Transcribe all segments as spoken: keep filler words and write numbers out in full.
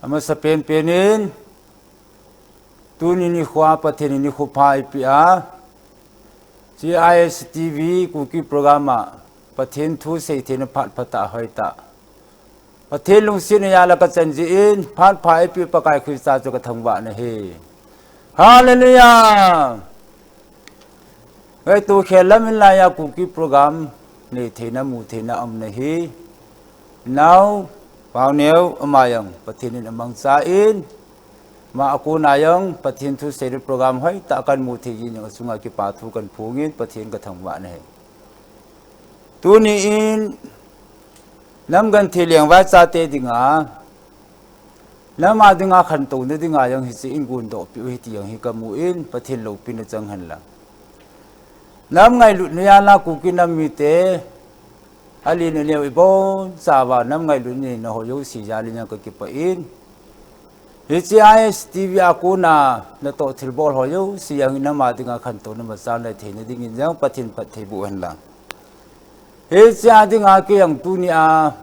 Amasapen pen in, tuni nikho a Pathen in nikho pha eipeh a, C I S T V Kuki program a Pathen thu seitheina phat phatah hoitah Pathen lungsetna jal a kachan jeh in, phat pha eipeh Pakai Christa chu kathangvah nahi. Hallelujah! Ngaito khel lam in laiya Kuki program neitheina mutheina aum nahi. Nao, Paoneo, ama jong Pathen in amangcha in, ama a kona jong Pathen thu seina program hoitah kahin muthei jing jong asunga kipa thu kahin phongin Pathen kathangvah nahi. Tuni in, nam genthei lengvai chate dinga, nam a dinga khantouna dinga jong hiche in gondohpeh u hiti jong hi kamu in, Pathen loupina chang henlang. Nam ngailutna jal a Kuki nam mite, alen aneo ibonchauva nam ngailutna neina ho jouse jal in jong kakipah in, hiche I S T V a kona natoh thilbol ho jouse jong nam a dinga khantouna machal neitheina dingin jong Pathen phatthei boh henlang. Hiche a dinga kei jong tunia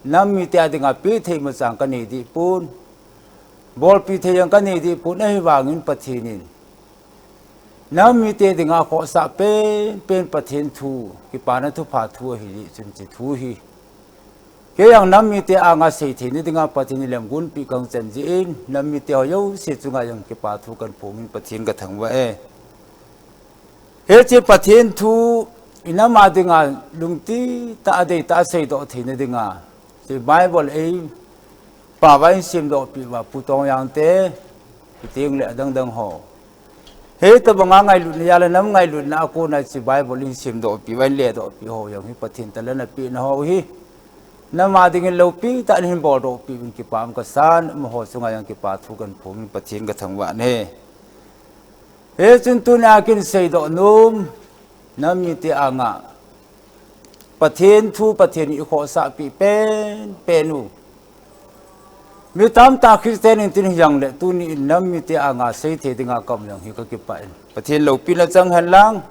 nam mite a dinga pehthei machang kanei dehpon, bolpi thei jong kanei dehpon, ahivangin Pathen in nam mite dinga khohsah penpen Pathen thu, kipana thupha thu ahijeh chun hiche thu hi kei jong nam mite anga seitheina dinga Pathen in lemgunpeh kahung chan jeh in, nam mite ho jouse chunga jong kipa thu kahin phongin Pathen kathangvah e. Hiche Pathen thu inam a dinga lungthim tah a deitah a seidoh theina dinga, hiche Bible eipao a eisemdohpeh uva Pu Tongjang te, hiteng le adangdang ho, hitobanga ngailutna jal a nam ngailutna a kona hiche Bible eisemdohpeh uva eiledohpeh ho jong hi Pathen talent a pehna ho hi nam a dingin loupi tah in hin boldohpeh uvin kipa um kasan, amaho chunga jong kipa thu kahin phongin Pathen kathangvah e. Hichun tunia kahin seidoh nom, nam mite anga Pathen thu Pathen in eikhohsahpeh penpen u, mi tamtah Christian in tin hijongle tuni in nam mite anga seithei dinga kaum jong hi kakipah in, Pathen loupina chang henlang.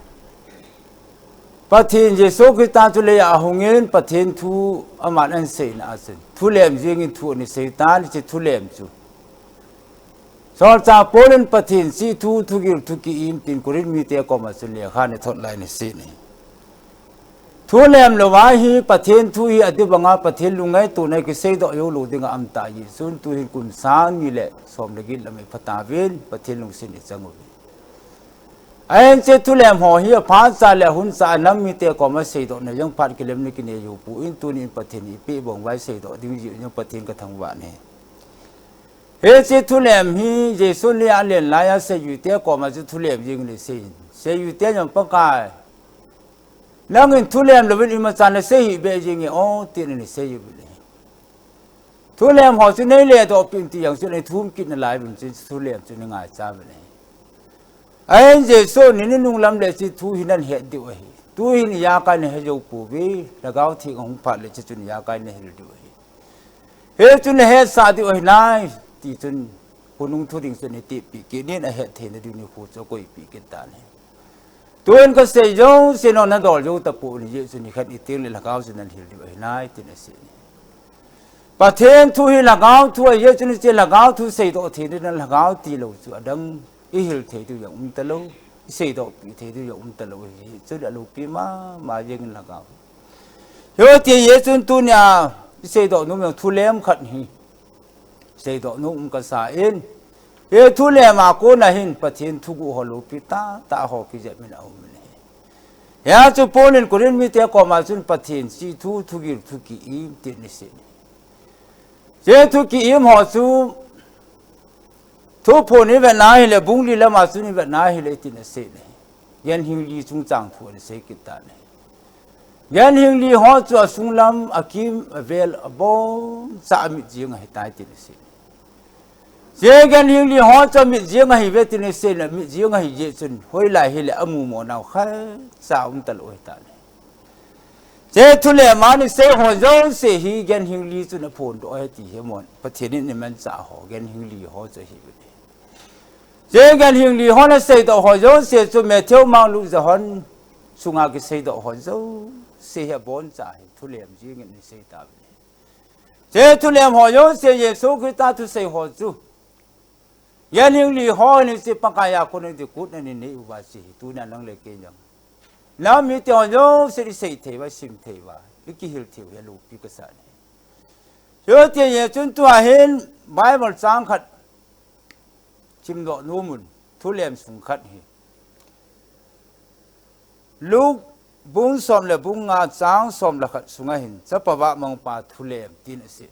Pathen Jesu Christa chu leiya ahungin Pathen thu aman ahin seina a chun thulem jengin thu ana seitan, hiche thulem chu Solchah Paul in Pathen chih thu, thugil, thu ki-im tin Corinth mite koma chun lekha ana thot lai ana sei ahi. Thulem louva hi Pathen thu hi adih banga Pathen lungngaitona kiseidoh joulou dinga aumtah jeh chun tuhin kum sang ni le som le get lam ipha tauvin Pathen lungset ichang uve. Ahin hiche thulem ho hi aphatcha le ahuncha a nam mite koma seidohna jong phat kilemna kinei jou pon tunin Pathen in eipeh bang uva iseidoh ding jeh u jong Pathen kathangvah e. Hiche thulem hi Jesu leiya alen laiya seijui te koma chu thulem jengin asei in, seijui te jong Pakai, nangin thulem louvin imacha nasei hih beh jenge o, tin ana sei uvin ahi. Thulem ho chu neiledohpeh un ti jong chun eithum kit nalai uvin chun thulem chu ana ngaicha uvin ahi. Ahin Jesu in, nunung lam le hiche thu hi nahet diu ahi. Tuhin ijakai nahe jou pouve, Lhagao Theng ahung phat le hiche chun ijakai nahil diu ahi. Hichun nahetsah diu ahi nai, ti chun khonung thu ding chun ana tepeh kit in ahet theina diu nikho chu akoipeh kit tan ahi. Tuhin kasei jouse nangho nadol jou tapon hijeh chun nikhat iteng le Lhagao chu nahil diu ahi nai, tin asei e. Pathen thu hi Lhagao thu ahijeh chun hiche Lhagao thu seidoh theina dinga Lhagao tilou chu adang ihil thei diu jong um talou, iseidohpeh thei diu jong um talou ahi, chule aloupi mama jengin Lhagao. Hijeh chun tunia iseidoh nom jong thulem khat hi seidoh nom um kasa in, hiche thulem a kona hin Pathen thuguh ho loupi tahtah ho kijep in aum in ahi. Hia chu Paul in Corinth mite koma chun Pathen chih thu, thugil, thu ki-im tin ana sei e. Hiche thu ki-im ho chu Thuphon ivetna hile, bung li lama chun ivetna hile, tin asei e. Ganhing li chungchang thu ana sei kit tan ahi. Ganhing li ho chu asunglam, akim, avel, aboncha amit jeng ahitai, tin asei e. Hiche ganhing li ho chu amit jeng ahiuve, tin asei e, amit jeng ahijeh chun hoilai hile amumo nau khatcha um talou ahitan ahi. Hiche thulem a ana sei ho jouse hi ganhing li chun aphondoh ahi ti hi amon, Pathen in ana manchah ho ganhing li ho chu ahiuve. Hiche ganhing li hon aseidoh ho jouse chu Matthew, Mark, Luke, John sunga kiseidoh ho jouse hi aboncha hi thulem jengin ana sei tauve. Hiche thulem ho jouse Jesu Christa thusei ho chu, Genhing li ho ni hiche Pakai a kon in ding kut ana nei uva hiche hi, tunia nang le kei jong nam mite ho jouse isei thei uva, isim thei uva, ikihil thei u hi alopi kasa ahi. Chuti jeh chun tua hin Bible chang khat simdoh nom un, thulem sung khat hi. Luke bung som le bung nga chang som le khat sunga hin, Chapa vahmangpa thulem tin asei.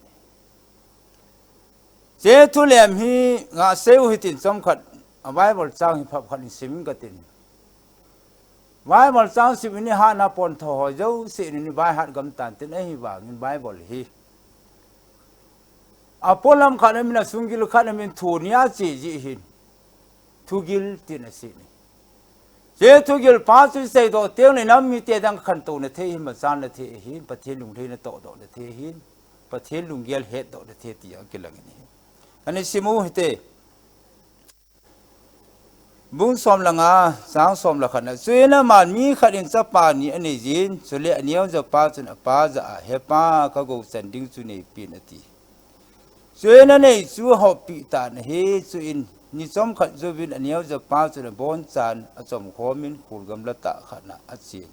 Hiche thulem hi ngah sei u hitin chomkhat, a Bible chang hi phap khat in sim inge katin. Bible chang sim in ihatna pontho ho jouse in ibai hat gam tan tin, ahivangin Bible hi apolam khat amin, asunggil khat amin, thu nia che jeh hin thugil tin asei ahi. Hiche thugil pa chu iseidoh teng le nam mite dang khantouna thei ahin, machalna thei ahin, Pathen lunglhaina tohdohna thei ahin, Pathen lunggel hetdohna thei tia kilang in ahi. Ana sim u hite. Bung som le nga, chang som le khat na. Chuin aman mi khat in chapa ni anei jin, chule aneojaopa chun apa jah a, He pa, ka gou chan ding chu neipeh in, ati. Chuin anei chu ahoppi tan ahi. Chuin ni chomkhat jouvin aneojaopa chun abonchan achom khomin khul gamla tah khat na achen.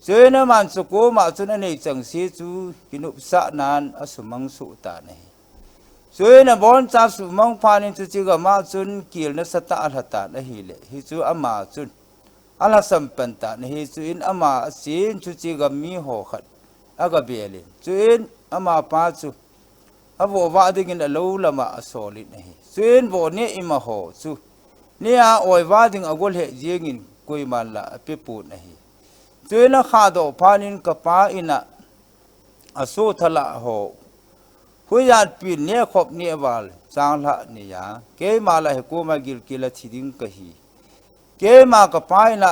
Chuin aman chu koma chun anei chengse chu kinopsahnan asumang soh tan ahi. Chuin aboncha sumang phat in chuche gam a chun kel nasatah alha tan ahile, hichu ama chun alhasam pan tan ahi. Chuin ama achen chuche gam mi ho khat agabel in, chuin amapa chu avoh vah dingin alou lam a asol in ahi. Chuin voh neh ima ho chu neh a oi vah ding agol heh jengin koiman la apeh pon ahi. Chuin akhahdoh phat in, Ka pa in a asoh thalah ho huijat pin neh khop neh val changlhah nei a, keima la hi koma gilkel a thi ding kahi. Keima ka pa in a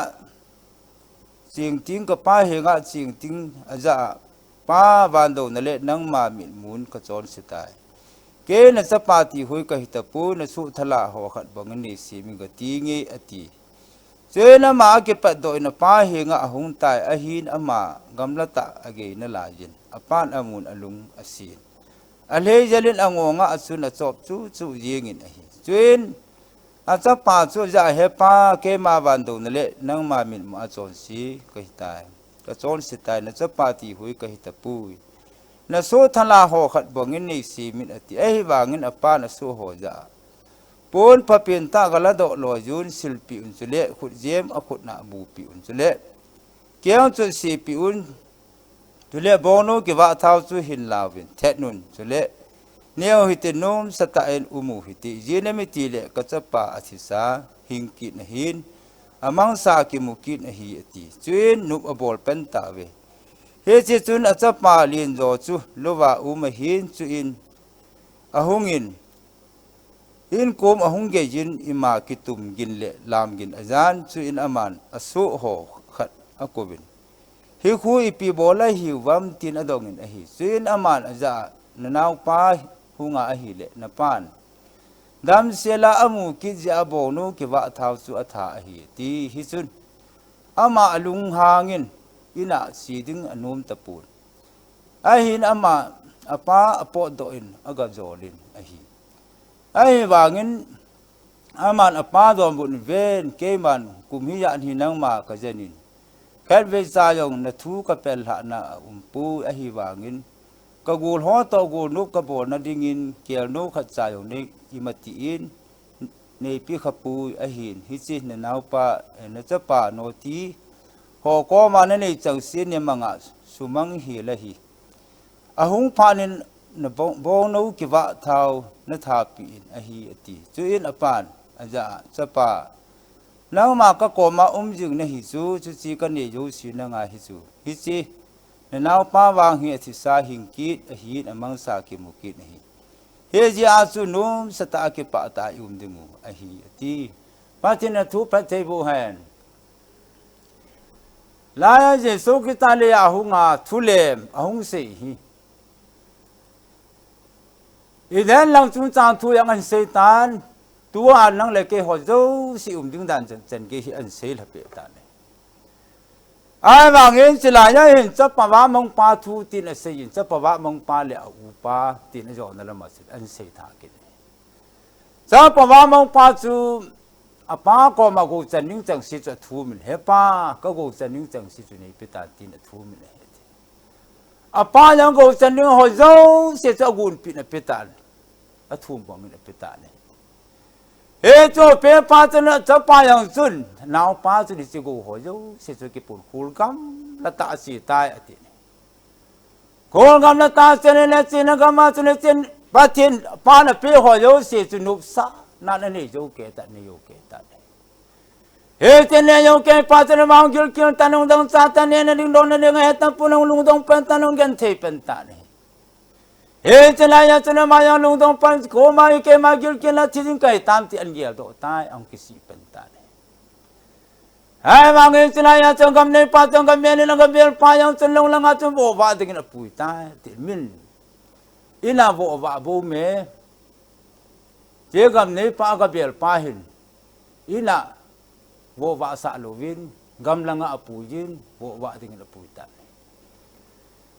cheng ting, ka pa henga cheng ting ajah a, Pa, van douna le nangma mitmun ka chonse tai. Kei na chapa ti hoi kahi tapoi, na soh thalah ho khat bang in neisem in kati nge, ati. Chuin ama akipatdoh in apa henga ahung tai, ahin ama gamla tah a agei nalaiyin, apan amun alung asen. Alhei jel in angonga achun achop chuh chuh jengin ahi. Chuin achapa chu ajah a, He pa, keima van douna le nangma mitmun a chonse kahi tai. Ka chonse tai, na chapa ti hoi kahi tapoi. Na soh thalah ho khat bang in neisem in, ati. Ahivangin apan asoh ho jah a, Pon phapen tah galadoh loiyun, silpeh un, chule khutjem akhut na bupeh un, chule keng chu sepeh un, chule bongnou kivah thao chu hin lauvin, thet un, chule neo hite, nomsa tah in um u hite, ijeh inem itile ka chapa athisa hing kit ahin, amangsa kimu kit ahi, ati. Chuin nop abol pan tauve. Hiche chun achapa lenjo chu louva um ahin, chuin ahungin, in kom ahung geiyin, ima kitum gin le lam gin ajan, chuin aman asoh ho khat akouvin, Hi khu ipi bol a hiuvam, tin adongin ahi. Chuin aman ajah a, Na naopa hunga ahile, na pan damsel a amu kit jeh a bongnou kivah thao chu atha ahi, ati. Hichun ama alunghangin in a che ding anom tapon. Ahin ama apa apotdoh in agajol in ahi. Ahivangin aman apa donbut in, Ven, keiman kum hijat hi nangma kajen in, khatvei cha jong na thu kapel lhahna aumpoi, ahivangin ka gol ho toh golnop kabolna dingin kelnou khat cha jong nei, imati in neipeh khapoi, ahin hiche na naopa, eh, na chapa noti ho koma nanei chengse nemang a sumang hel ahi. Ahung phat in na bong, bongnou kivah thao nathapeh in ahi, ati. Chuin apan ajah a, Chapa, nangma kakoma um jing nahi chu, chuche kanei jouse nangai hichu. Hiche na naopa vang hi athisa hing kit ahin, amangsa kimu kit ahi. Hijeh a chu nomsa tah a kipah tah a i um dingu ahi, ati. Pathen in athu phatthei boh hen. Hilai a Jesu Christa lei a ahunga thulem ahung sei hi, Eden lang chungchang thu jong ahin sei tan, tua nang le kei ho jouse um ding dan chan, chan gei hi ahin sei lhapeh tan ahi. Ahivangin chulai a hin chapa vamangpa thu tin asei in, chapa vamangpa le a upa tin ajona lama chu ahin sei tha kit. Chapa vamangpa chu apa koma gochan ding chengse chu athum in, "He pa, ka gochan ding chengse chu neipe tan," tin athum in ahi. Apa jong gochan ding ho jouse chu agonpeh in ape tan. Athum bangin ape tan ahi. Hichu ape pa chun, chapa jong chun, naopa chun hiche go ho jouse chu kipun khul gamla tah a ache tai ati. Khul gamla tah a ache in, achena gam a chun, achen, Pathen pan ape ho jouse chu nopsahna anei jou kei tan, nei jou kei tan. Hiche nei jou kei pa chun ama gilkel tan, lungdong cha tan, neh nading doh nading ahe tapon, lungdong pan tan, lunggenthei pan tan ahi. Hiche laiya chun ama jong lungdong pan, koma hi keima gilkel a thi ding kahi tam ti ahin geldoh tai, ahin kisih pan tan ahi. Ahivangin chulaiya chun gam neipa chun gam mel in, gam melpa jong chun lung langa chun vohvah dingin apui tai, ti min. Ina vohvah bou me. Hiche gam neipa gam melpa hin ina vohvah sah louvin, gam langa apuiyin, vohvah dingin apui tai.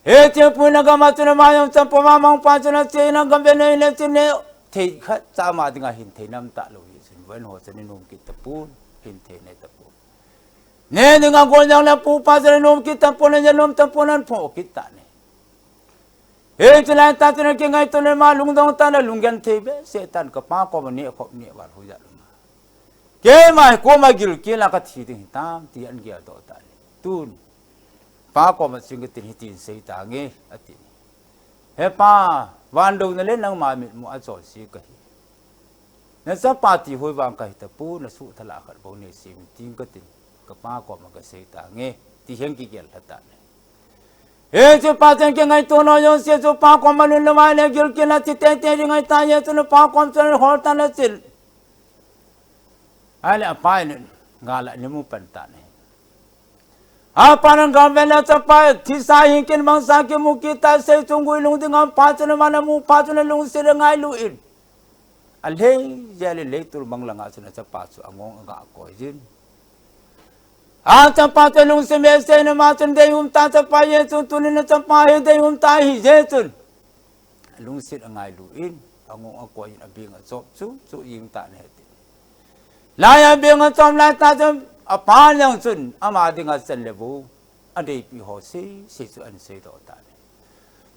Hiche apuina gam a chun ama jong chapa vamangpa chun ache in, gam ve nei le chun neh thei khatcha ama dinga hin thei nam talou hi chun, vaihom ho chun anom kit tapon, hin thei nei tapon. Neh dinga gol jong le apu pa chun anom kit tapon, anom tapon, ahin phoh kit tan ahi. Hiche laitah chun akingaito in ama lungdong tan, alunggenthei behseh tan, kapa koma neh khop neh val hoi jat lou ma. Keima hi koma gilkel a kathi ding hitam ti ahin geldoh tan ahi. Tun pa koma chun katin hitin sei tange ati. He pa, van douna le nangma mitmu a chonse kahi. Nachapa ti hoi vang kahi tapon, nasuh thalah khat bou neisem in tin katin, kapa koma kasei tange, ti ahin kigel lha tan ahi. Hiche pa chun kingaito nau jouse chu pa koma lhun lou vai le gilkel a thi teitei ding ahitai, hiche chun pa kom chun ahol tan ahi chun. Ahile apa in gal ahin mu pan tan ahi. Apan ahin gal vet le achapa thisa hing kit, mangsa kimu kit tai, sei chung guilhung ding a pa chun aman amu pa chun alungset angailu in, alhei jel in leiset mang langa chun achapa chu angong aga koi jin. Achapa chu alungset behseh in ama chun deium ta, chapa jeh chun tunin achapa hi deium ta ahi jeh chun. Alungset angailu in, angong akoi in, abeng achop chu, chu jeng tan ahi ti. Laiya abeng achop laitah chun, apa jong chun, ama dinga chan le bu adeipi ho sese chu ahin seidoh tan ahi.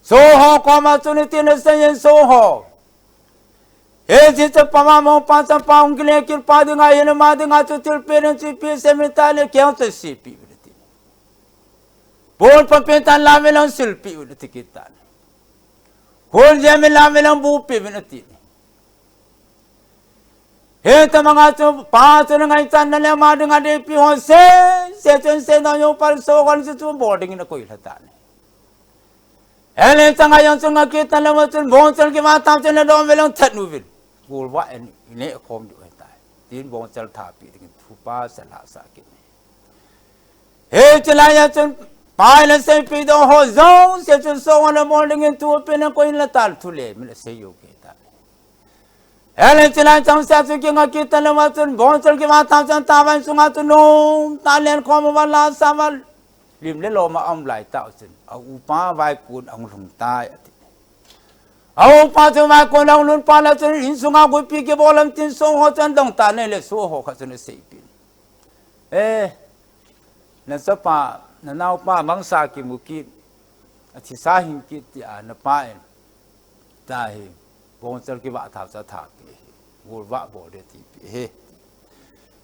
Soho koma chun hitin asei in, Soho, hiche chapa vamangpa chapa hung kile kit pa dinga hin ama dinga chu thilpeh ding chu ipi sem itile, kei chu seipeh uvin ati. Bol pha peh tan, la ve leng sil peh uvin ati kit tan. Hol jeh in la ve leng bu peh uvin ati. Hitabanga chu pa chun angaichatna le ama dinga deipi ho sese chun seidoh jou phat, Soho chu chu bol dingin akoi lha tan ahi. Ahile changa jong chu nga kit tan lou a chun bongchal kivah thah chun nadom ve leng that uvin. Golvah in ineh khom diu ahitai, tin bongchal thapeh dingin thupha ahin lhahsah kit in ahi. Hiche laiya chun pa in aseipeh doh ho jouse chun Soho in abol dingin thu apen akoi in lha tan, thu le min asei jou kei tan ahi. Ahile chulai changseh a chu kinga kit tan lou a chun bongchal kivah thah chun tahsa vai sunga chun nomtah a lenkhom uva, lasa uva, lim le lom a aum laitah chun a upa vaikon ahung lhung tai ati. A upa chu vaikon ahung lhun phat le chun insunga guipi kibol ham tin Soho chu ahin dong tan ahile Soho khat chun aseipeh in, E, nachapa, nanaopa mangsa kimu kit, athisa hing kit tia napa in, tahi, bongchal kivah thah chu athapeh ahi, golvah bol ding atipeh ahi.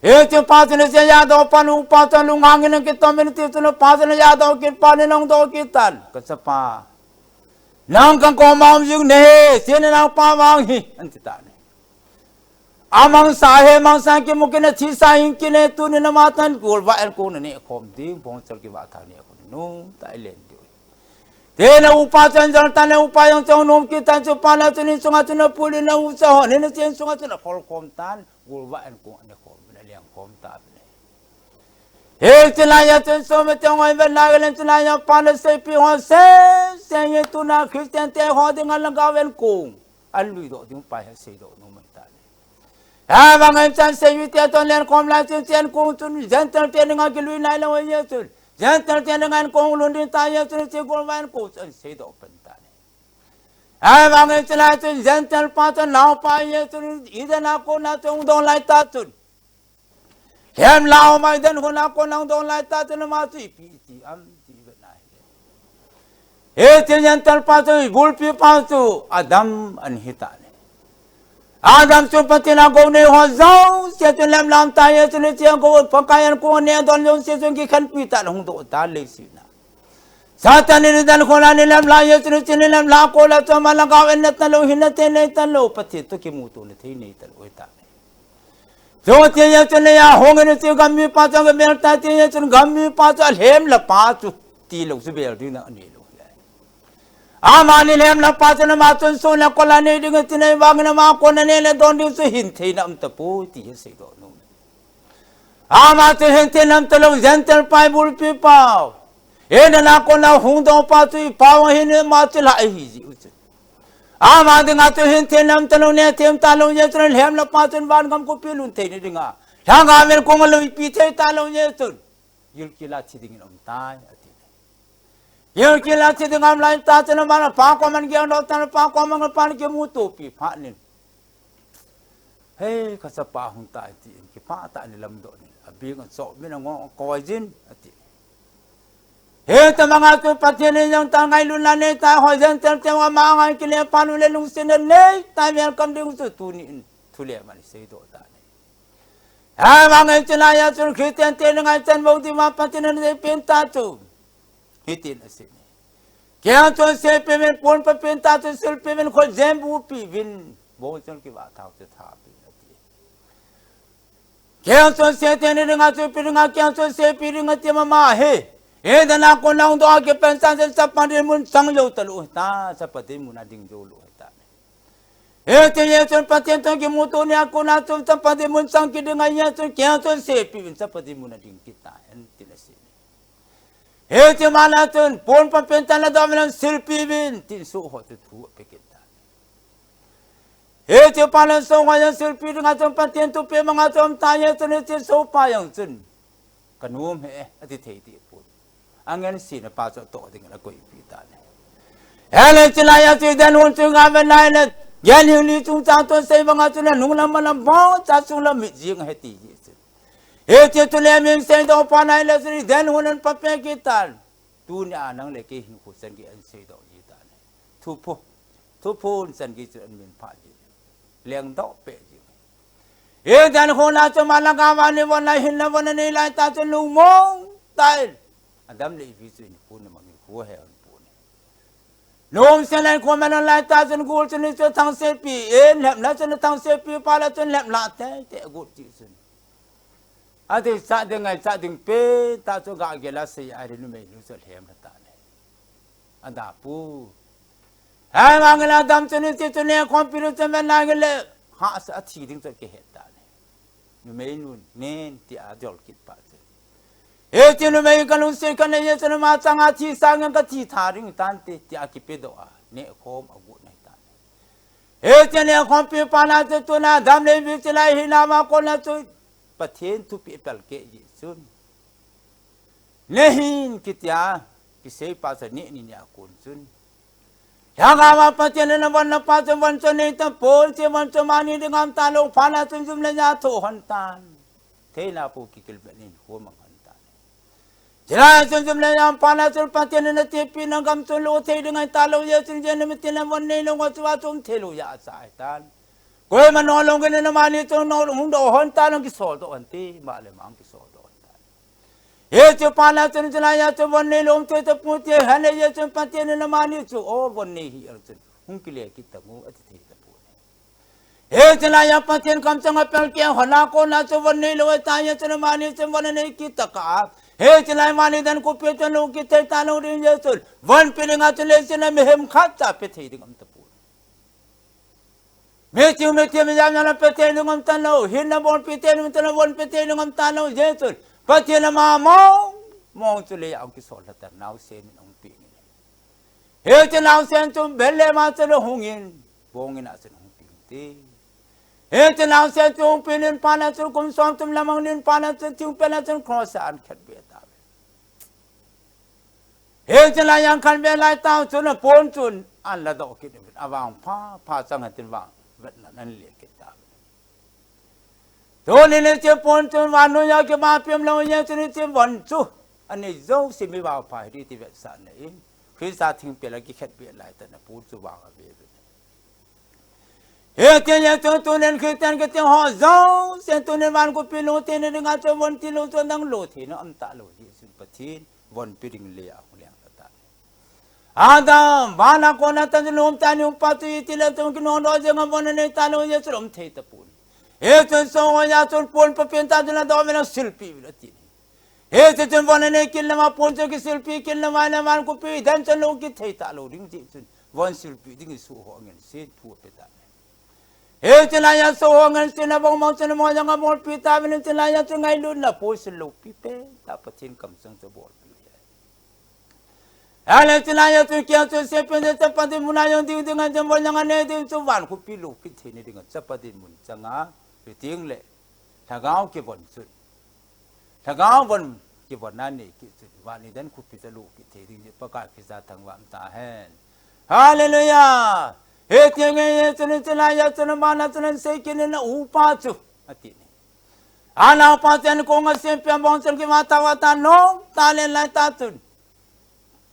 Hichun pa chun ache a adoh phat in upa chu lunghang in akitom in, tichun apa chun adoh kit phat in ahung doh kit tan, Kachapa, nang kakoma um jing nahi, hiche nanaopa vang hi, ahin ti tan ahi. Amangsa ahi, mangsa kimu kit in, athisa hing kit in, tunin ama tah in golvah enkong naneh khom ding, bongchal kivah thah neh khom ding, nomtah a ilen diu ahi. Tin a upa chu ahin jal tan, upa jong chu anom kit tan, chuphat le chun insunga chun apui in, a ucha hon hin achen sunga chun akhol khom tan, golvah enkong aneh khom in, aleng khom tauvin ahi. Hiche laiya chun sopi teho in vet laiya chun laiya pa in aseipeh ho sese hi tuna Christian te ho dinga lhagao enkong ahin lui doh ding pa hi aseidoh nom ahitai. Ahivangin chan seijui te toh lenkhom lai chun hiche enkong chun Gentile te dinga kilui nailou ahi chun, Gentile te dinga kong lhun ding tai Jesu in ti gol vang ko chu asei doh pan tai. Ahivangin chulai chun Gentile pa chu naopa Jesu in Eden a kona chu hung dong lai tah chun. Lhem lah a um Eden hon a kona hung dong lai tah chun ama chu ipi ti ham ti vet na hile. Hiche Gentile pa chu ibulpi pa chu Adam ahi tai. Adam chu Pathen in agou nei ho jouse chu lhem lah a um tai Jesu in ti agou Pakai in kong aneh adon jouse chu kikhenpi tah le hung doh tai leiset a. Satan in Eden hon a ni lhem lah Jesu in ti ni lhem lah a kona chu ama lhagao in na talou, hinna thei nei talou, Pathen toh kimuto na thei nei talou ahitai. Chuti Jesu in ahung in chu gammi pa chu agabel tai ti Jesu in gammi pa chu alhem lah pa chu tilou chu bel ding na anei lou. Amani lhem lah pa chu ama chun sun le kol anei ding ti nei vangin ama kona neh le don ding chu hin theina um tapoi ti asei doh nom. Ama chu hin theina um talou Gentile pa ibulpi pa. Eden a kona hung dong pa chu ipa ahin ama chu lah ahi jiu chu. Ama dinga chu hin theina um talou neh thei um talou Jesu in lhem lah pa chun van gam khopi lhun theina dinga. Lhagao in kong aloipi thei talou Jesu in. Gilkel a thi dingin aum tai ati. Gilkel a thi ding aum lai tah chun ama pa koma agel doh tan pa koma pa kimutopi phat in. Hei, ka chapa hung tai tin kipah tah in lamdoh in. Abing achoh min angong akoi jin ati. Hitabang a chu Pathen in jong tah ngailutna nei tai ho Gentile te ama ngai kile phat u le lungsetna nei tai welcome ding chu tuni in thu le man seidoh tai. Ahivangin chulai a chun Christian te ngaichan bou ding ma Pathen in asei pen tah chu. Hitin asei. Keiho chun seipeh uvin pon pha pen tah chu silpeh uvin khut jem bupi uvin. Bou chun kivah thao chu tha uvin ati. Keiho chun seipeh ni dinga chu pi dinga keiho chun seipeh dinga ti mama hi. Eden a kona hung doh a kipat chan chun chapa dinmun chang jou talou hita, chapa dinmun a ding jou lou hita. Hiche Jesu in Pathen toh kimuto ni a kona chun chapa dinmun chang kit dinga Jesu in keiho chun seipeh uvin chapa dinmun a ding kit tai atin asei. Hiche ma la chun pon pha pen tah la doh uvin silpeh uvin tin soh ho chu thu ape kit tai. Hiche pa la soh ho jong silpeh dinga chun Pathen thupeh manga chom tai Jesu in hiche soh pa jong chun. Ka nom e, ati thei deh pon. Angel sina pa chu atoh dingin akoipi tai. Ahile chulai a chu Eden hon chu nga ven ahile, Eden hon li chungchang toh sei banga chu nunlam manlam bou cha chunglam mit jing ahi ti ji chu. Hiche chu le min seidoh pa ahile chu Eden hon an pha peh kit tai. Tunia nang le kei hinkho chan gei an seidoh ji tai. Thupha, thupha chan gei chu an min phah ji. Lengdoh peh ji. Eden hon a chu ama lhagao a ni von lai hinna von anei lai tah chu lungmong tah in. Adam le Evi chu hinkho na mang hinkho he an pon. Lungset le hinkho man lai tah chun gul chun ni chu thangsetpi in lhep lah chun thangsetpi pa lah chun lhep lah tei tei gul ti chun. Adei cha ding ngai cha ding pen tah chu gah gel a sei a ri numei nu chu lhem lah tai. Ada pu. Ahivangin Adam chun hiti chun nekhompi nu chun ven nangin le hahsa athi ding chu akihet tai. Numei nun nen ti a jol kit pa chu. Hiche numei ka lungset ka nei jeh chun ama chang a thi sangin ka thi tha ding tante ti a kipedoh a nekhom agot nai tai. Hiche nekhompi pa na chu tuna Adam le Evi chilai hina ma kona chu Pathen thupeh apelkeh jeh chun. Nehin kitia, kisei pa chu neh ni ni a kon chun. Lhagao a Pathen in avon na pa chu von chu nei tapoi, hiche von chu mani dinga um talou, phat na chun jum le ja thoh hon tan. Theina pou kikilbet in khu mang hon tan. Chulai chun jum le ja um phat na chun Pathen in atipeh na gam chun lo thei ding ahi talou, Jesu in jeh in mitin le von neilou ho chu achom thei lou jeh a acha ahi tan. Koima nolhing in amani chu nolhing hung doh hon tan, hung kisol doh hon te, ma le ma hung kisol doh hon tan. Hiche phat na chun chulai a chu von neilou um thei tapoi ti ahi, hijeh chun Pathen in amani chu, o, von nei hih jeng chun hung kile kit tan u, ati thei tapoi. Hiche lai a Pathen kamchang apelkeh hon a kona chu von neilou ahi tai, hijeh chun amani chu von anei kit tah a. Hiche lai mani dan khu pe chun lou kit thei talou ding jeh chun, von pe dinga chu leiset a mihem khatcha pe thei ding um tapoi. Mithi, mithi, mijam jam la pe thei ding um talou, hinna bol pe thei ding um talou, von pe thei ding um talou, jeh chun Pathen ama mong mong chu lei a hung kisol lha tan, naosen in ahung peng in. Hiche naosen chu Bethlehem a chun ahung in, bong in a chun ahung peng te. Hiche naosen chu hung peng in phat na chun kum som thum lam ahung len phat na chun thingpel a chun cross a ahin khetbe tauve. Hiche lai a khanbe lai tah chun apon chun an ladoh kit uvin, avang pha pha chang hen tin vang vetna ahin le kit tauvin. Tuni hiche pon chun vannoi a kibang peh lou, hiche chun hiche von chu anei jouse mi vangpha hiti vetsahna in, Christa thingpel a kikhetbeh lai tah a pon chu vang ave uvin. Hiti chun tunin Christian kiti ho jouse tunin van khopi lhung theina dinga chu von tilou chu adang lou theina aum talou jeh chun Pathen von pe ding le ahung leng ta. Adam, van a kona tah chun lhung tah ni upa chu iti le chun kinung doh jeng a von anei talou jeh chun um thei tapon. Hichun soh ho a chun pon papen tah chun ladoh uvin lasilpeh uvin ati. Hiche chun von anei kit lama pon chu kisilpeh kit lama le van khopi dan chun lou kit thei talou ding jeh chun von silpeh ding in soh ho angen sen thu ape tai. Hiche lai a soh ho angen sen a bang bang chun mo jang a bolpeh tauvin, hiche lai a chun ngailutna pon sil lou pi pen tah Pathen kamsang chu abolpeh u ahi. Ahile hiche lai a chun kei a chun sepen chun chapa dinmun a jong ding ding a chun von jong anei ding chun van khopi lou kit theina dinga chapa dinmun chang a, hiting le lhagao kivon chun. Lhagao von kivon a nei kit chun van idan khopi chu alou kit thei ding jeh Pakai Christa thangvah in um tahen. Hallelujah! Hiti nge hichun hiche lai a chun aman a chun ahin sei kit in aupa chu ati ni. Anaopa chu ankong a asempeh a bong chun kivah tha vah tha nom tah le lai tah chun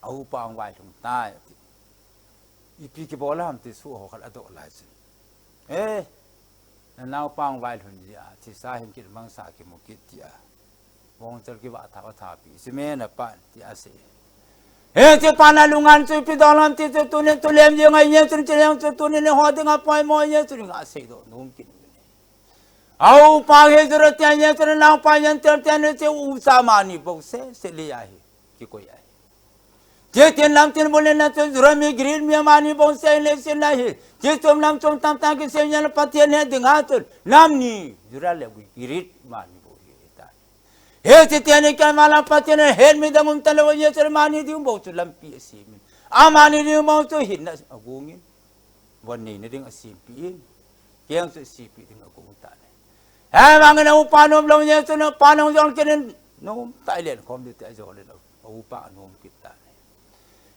aupa ahung vailhung tai ati. Ipi kibol ham ti soh ho khat adoh lai chun. Eh, nanaopa ahung vailhun jeh a thisa hing kit mangsa kimu kit tia. Bongchal kivah tha vah tha pi. Sime napa tia asei. Hiche pa na lungan chu ipi dol ham ti chu tunin tulem jeng ahi, hichun hiche jeng chu tunin eiho dinga poimo ahi, hichun nga seidoh nom kit. Aupa hi Jura tia hichun anaopa Jentel tia hiche ucha mani bou seh seh le ahi. Kikoi ahi. Hiche tin lam tin bul in a chun Jura mi Greek mi amani bou seh le seh ahi. Hiche chom lam chom tamtah kisei jeng le Pathen he dinga chun lam ni Jura le Greek mani bou hi tai. Hiche teni kei vang a Pathen in ahet mi dang um talou, hiche mani ding bou chu lampi asem in. Amani ding bou chu hinna agong in. Von neina ding asempeh in. Keng chu asempeh ding agong tai. Ahivangin aupa nom lou hiche chun aupa nom jong kit in nom tai len khom ding ti ajol in aupa anom kit tai.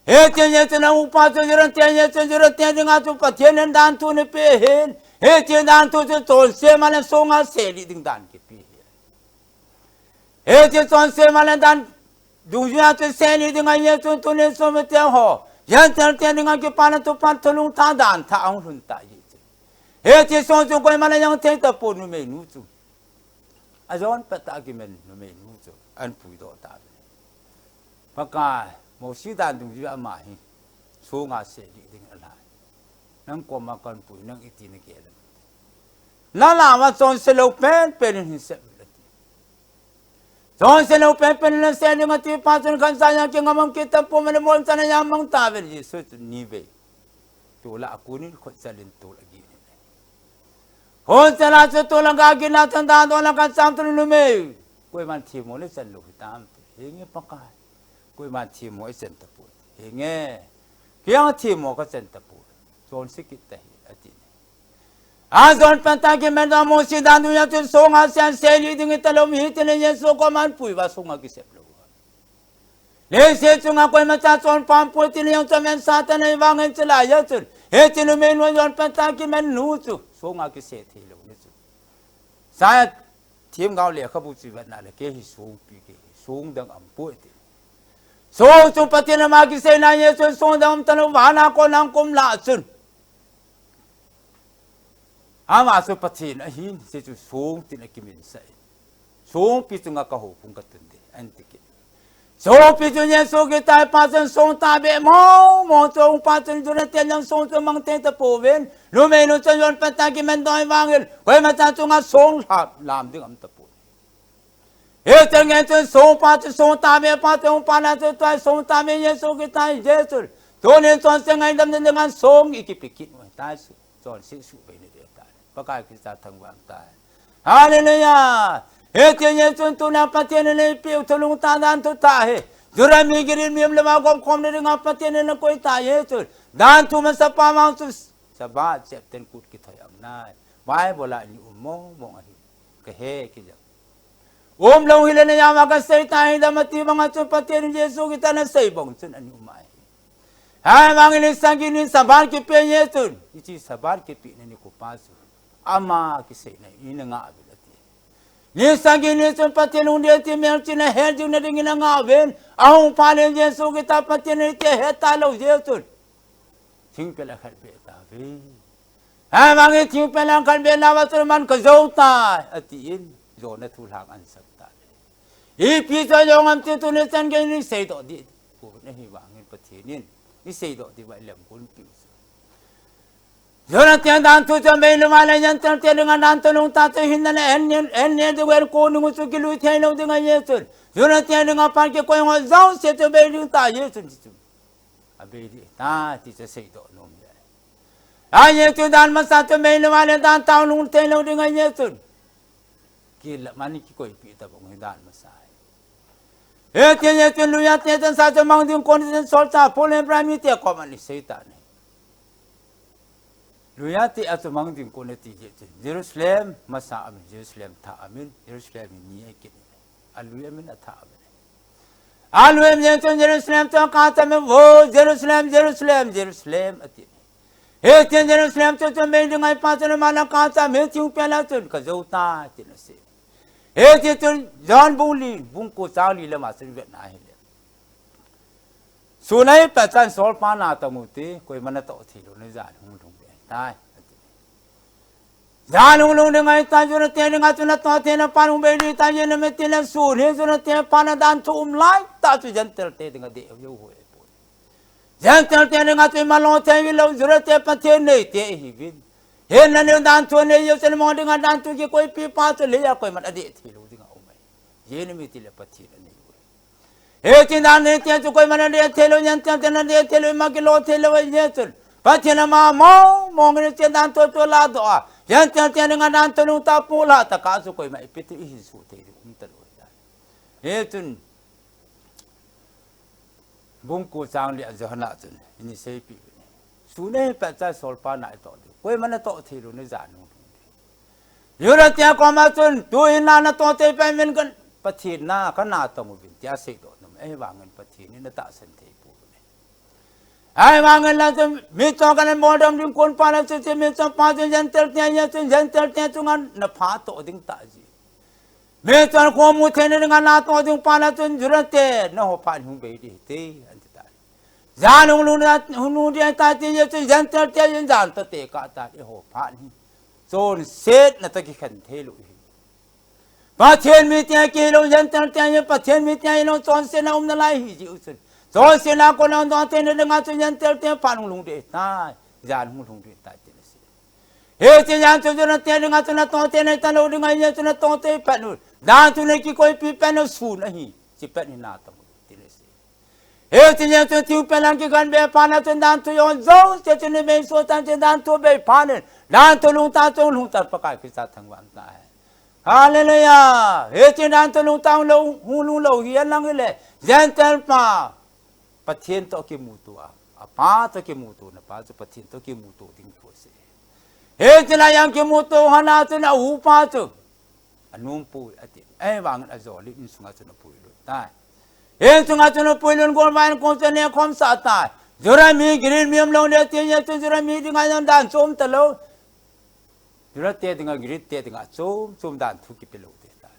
Hiche hiche chun aupa chu Jura te hiche chun Jura te dinga chu Pathen in danthu anapeh ahin. Hiche danthu chu chonse man le songa selih ding dan kipe ahi. Hiche chonse man le dan dungjuia chu selih ding ahi, hichun tunin Sumite ho Gentile te dinga kipana thupha thulhung thah dan thah ahung lhun tai hiche. Hiche song chu koiman ajang thei tapon, numeinu chu. Ajon pet a kimen numeinu chu ahin puidoh tai. Pakai, Mosi dan dungjuia ama hi songa selih ding alhai. Nang koma kahin pui, nang iti nagel em? Nalah uva chonse lou penpen in hin sem in ati. Chonse lou penpen in hin sem in ati pa chun khansa a kingam kit tapon, mol chan a amang tauvin Jesu chu nivei. Tol a akon in khutchal in tol agin in. Khutchal a chu tol agin a chun dan dol a khansa a chun numei, koiman themmo le chan lou hitam ti. Henge Pakai. Koiman themmo ichan tapoi. Henge. Kei jong themmo kachan tapoi. Chonse kit tahih ati. Ajon pet a kimen doh Mosi dan dungjuia chun songa sel selih ding italou mi hiti le Jesu koiman pui uva songa kisep lou. Leiset chunga koimacha chonpha aumpoi ti le jong chu amen Satan ahi vangin chulai a chun hiche numeinu ajon pet a kimen nu chu songa kise thei lou ni chu. Sa Themgao lekhabu chu ivetna le kei hi songpi kei hi, song dang aumpoi ati. Song chu Pathen ama kiseina ahi chun song dang um talou, vana kona hung kum lah chun ama chu Pathen ahin, hiche chu song tin akimin sah in. Songpi chunga kahoubung katun ding ahi, ahin ti kit. Songpi chu Jesu Christa pa chun song tahbeh mong mong chu aupa chun Juda ten jong song chu amang thei tapouvin. Numeinu chun ajon pet a kimen doh ahi vangin koimacha chunga song lam, lam ding aum tapoi. Hiche ngen chun songpa chu song tahbeh pa chu aupa na chu tua song tahbeh Jesu Christa ahi Jesu. Tunin chonse ngaidam na dinga song ikipe kit u ahitai chu. Chonse suhbei na ding ahitai. Pakai Christa thangvah in um tahen. Hallelujah! Hiche Jesu tuna Pathen in eipeh u thulhung thah dan thu thah hi. Juda mi Greek mi um lama gopkhomna dinga Pathen in akoi thah Jesu. Dan thu masapa vang chu Sabbath chepten kut kithoi aum nai. Bible a ni um mong mong ahi. Kahe kijang. Umlou hile na jama kasei ta hi dam ati banga chun Pathen in Jesu Christa nasei bang chun ana um ahi. Ahivangin ni sagi ni Sabbath kipe jeh chun, hiche Sabbath kipe na nikho pa chu ama kiseina in ana ngah uvin ati. Ni sagi ni chun Pathen hung ding ti melchihna het jing na dingin ana ngah uvin, ahung phat le Jesu Christa Pathen in ati ahet talou jeh chun thingpel a khat beh tauve. Ahivangin thingpel a khat beh nauva chun aman kajou tai atin, jona thu lhang ana sap tai. Ipi chu ajong ham ti tuni chan gei in isei doh ding. Kona hivangin Pathen in isei doh ding uva ilam kon piu chu. Jonah te danthu chu abei lou vale, Gentile te dinga danthu lhung ta chu hinna le en ne, en ne ding vel kon ding u chu kilui thei lou ding ahi chun, Jonah te dinga pan kikoi ho jouse chu abei ding ta ahi chun ti chu. Abei ding ta ti chu seidoh nom ahi. Ahi chun dan masa chu abei lou vale, dan tao lhung thei lou ding ahi chun. Kila mani kikoipi tabang hi dan masa ahi. Hiti ahi chun Luhya te chun sa chu mang ding kon chun solchah Paul in Hebrai mite koma ana sei tan ahi. Luhya te a chu mang ding kon ati jeh chun Jerusalem masa amin, Jerusalem thah amin, Jerusalem hi ni akit in. Alui amin, athah amin. Alui amin jeh chun Jerusalem chu akap amin, vo Jerusalem, Jerusalem, Jerusalem ati. Hiti Jerusalem chu chu abei ding ahi pa chun aman akap amin, thingpel a chun kajou tai tin asei. Hiti chun John bung li, bung ko chang li lama chun ivet na hile. Sun ahi pet chan solpa natong u te, koima natoh thei lou na jan hung lhung ding ahitai ati. Jan hung lhung ding ahitai, Juda te dinga chu natoh theina pan hung bei ding tai, ijeh inem itile sun hi Juda te pan a danthu um lai tah chu Gentile te dinga deh jou hoi poi. Gentile te dinga chu iman lou thei hilou, Juda te Pathen neite ihiuvin. Hinna le danthu anei jeh chun among dinga danthu kikoipi pa chu leiya koiman adeh thei lou dinga um ahi. Ijeh inem itile Pathen anei u ahi. Hiche dan neite chu koiman adeh thei lou, Gentile te nadeh thei lou, ima kilo thei lou ahi jeh chun, Pathen ama mong mong in hiche danthu chu aladoh a, Gentile te dinga danthu lhung tah a pulha tah a chu koima ipi ti ihin soh thei ding um talou ahitai. Hichun bung ko chang li a Johana chun ana seipeh uve. Sun ahi pet chan solpa na itoh diu, koima natoh thei lou na jan hung lhung ding. Juda te koma chun tuhin na natoh thei pen min kan Pathen na kanatong uvin tia seidoh nom ahi. Ahivangin Pathen in atahsan thei pouve. Ahivangin la chun mi chom kana boldom ding kon pa la chun, hiche mi chom pa chun Gentile te ahi chun Gentile te chunga napha toh ding tah ji. Mi chom khomu theina dinga natoh ding pa la chun Juda te naho phat in hung bei ding hite ati tai. Jan hung lhung ding, hung lhung ding ahitai ti jeh chun Gentile te jin jan toh tekah tan eiho phat hi chonsetna toh kikhen thei lou hi. Pathen mite kihilou Gentile te hi Pathen mite hilou chonsetna um nalai ahi jeh u chun, chonsetna a kon hung doh theina dinga chun Gentile te phat hung lhung ding ahitai, jan hung lhung ding ahitai tin asei. Hiche jan chu Juda te dinga chu natoh theina talou ding ahi jeh chun natoh thei pet u, danthu nei kikoipi pet u sun ahi, hiche pet hi natong u tin asei. Hiche jeh chun thingpel a kikhen be phat na chun danthu jong jouse chun ibei soh tan, hiche danthu abei phat in danthu lhung tah a chun lhung tah Pakai Christa thangvah in tai. Hallelujah! Hiche danthu lhung tah a hung lou, hung lhung lou hi alang hile Gentile pa Pathen toh kimuto a, apa toh kimuto na pa chu Pathen toh kimuto ding thu asei. Hiche lai a kimuto hon a chun a upa chu anom poi ati. Ahivangin ajol in insunga chun apuilut tai. Insunga chun apuilut in golvah in kong chu anekhom sah tai. Juda mi Greek mi umlou ding ati jeh chun Juda mi dinga jong dan chom talou, Juda te dinga Greek te dinga chom chom danthu kipe lou ding tai.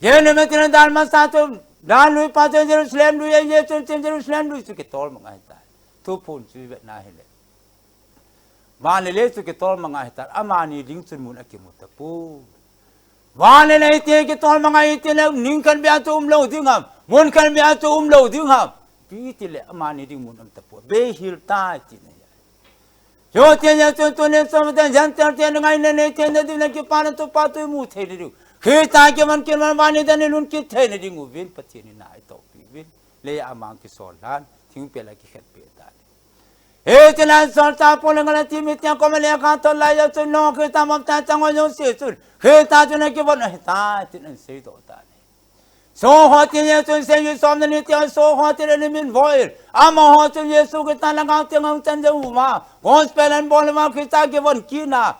Ijeh inem itile dan masa chu, dan lui pa chu Jerusalem lui ahi jeh chun Jerusalem lui chu kitol mang ahitai. Thuphon chu ivet na hile, van le lei chu kitol mang ahitai, amani ding chun mun akimu tapoi. Van le lei te kitol mang ahi tile, ning khat beh a chu umlou ding ham, mun khat beh a chu umlou ding ham, ipi tile amani ding mun um tapoi, abei hel tai tina ahi. Hijeh chun tuni chomte Gentile te dinga nei theina diu le kipana thupha thu imu theina diu, Christa kivon kit man vannoi a ilhun kit theina diuvin Pathen in na eitohpi uvin, leiya amang kisol lhan, thingpel a kikhenpeh tan. Hiche lai solchah Paul in Galati mite koma lekha thot lai a chun, nangho Christa baptize chang ho jouse chun Christa chun akivon ahitai tin ana seidoh tan. Soh ho ti jeh chun seijuh somna ni tia soh ho ti le nimin voh in, amaho chun Jesu Christa lhagao theng a hung chan jou uva, gospel ahin bol uva, Christa kivon kitna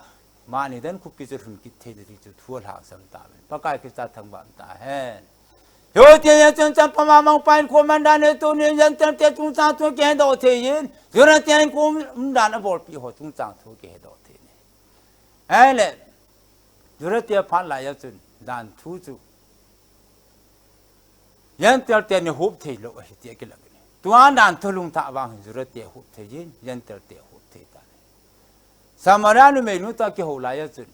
Mani dan khu kichu lhun kit thei ding chu thu alhangsam tauvin. Pakai Christa thangvah tahen. Hitia chun chapa mama pa in khoman dan e, tuni Gentile te chungchang thu kihedoh thei in, Juda te in khoman dan abolpi ho chungchang thu kihedoh thei in. Ahile, Juda te phat lai a chun dan thu chu Gentile te ni hup thei lou ahi tia kilang in. Tua dan thu lungthah vang hin Juda te hup thei in, Gentile te hup thei ta. Samaria numei nu toh kihou lai a chun,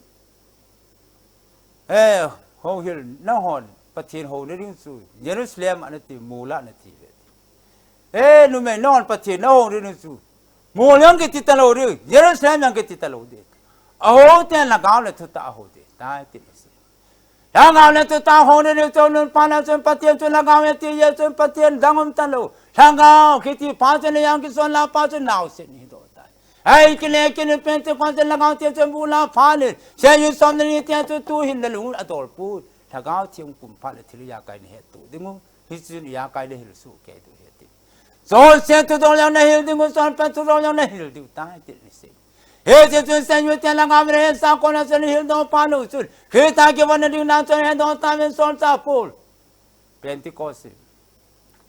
eh, houhil nahon Pathen houna ding chu Jerusalem a nati, mol a nati ve. Eh, numei nahon Pathen nahou ding chu mol a jong kiti talou ding, Jerusalem a jong kiti talou ding. Ahou ten lhagao le thutah a hou ding tai tin asei. Lhagao le thutah a hou ding chu nunpa na chun Pathen chu lhagao e ti jeh chun Pathen dang um talou. Lhagao kiti pa chun jong kisonlha pa chun naosen hidoh tai. Ahikile kile Pentecost lhagao te chun bula phat in, seijuh som le ni te chu tuhin nalung adol poi. Lhagao theng kum phat le thil ijakai nahet to ding u. Hichun ijakai nahil soh kei diu ahi ti. Chonset thudol jong nahil ding u, chonpet thudol jong nahil diu tai ti asei. Hiche chun seijuh te lhagao le hetsah kona chun hildoh phat lou chun, Christa kivon na ding dan chun hedoh tauvin solchah Paul. Pentecost.